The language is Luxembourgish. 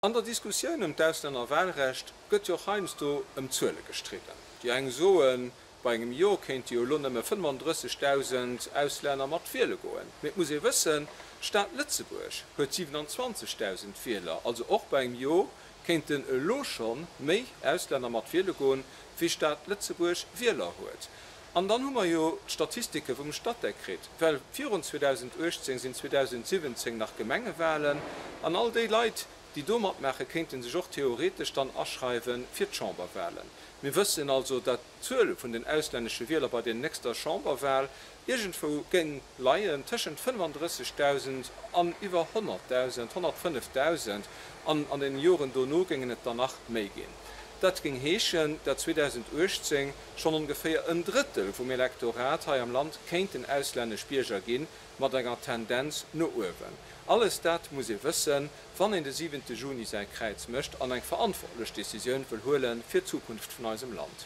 An der Diskussioun ëm d'Auslännerwahlrecht gëtt jo och heiansdo ëm Zuele gestridden. Déi eng soen, bei engem Jo kéinte jo elo nëmme 35.000 Auslänner mat wiele goen. Mee et muss ee wëssen, d'Stad Lëtzebuerg huet 27.000 Wieler, also och bei engem Jo kéinten elo scho méi Auslänner mat wiele goen, wéi d'Stad Lëtzebuerg Wieler huet. An dann hu mer jo d'Statistike vum Statec kritt, well virun 2018 sinn 2017 nach Gemengewahlen, an all déi Leit, déi do matmaachen, kéinte sech och theoretesch dann aschreiwe fir d'Chamberwahlen. Mir wëssen also, dat d'Zuel vun den auslännesche Wieler bei der nächster Chamberwahl iergendwou géing leien tëschent 35.000 an iwwer 100.000, 105.000, an an den Joren dono géingen et der nach méi ginn. Dat géing heeschen, dat 2018 schonn ongeféier en Drëttel vum Elektorat hei am Land kéinten auslännesch Bierger ginn, mat enger Tendenz no uewen. Alles dat muss ee wëssen, wann een de siwente Juni säi Kräiz mécht an eng verantwortlech Decisioun wëll huele fir d'Zukunft vun eisem Land.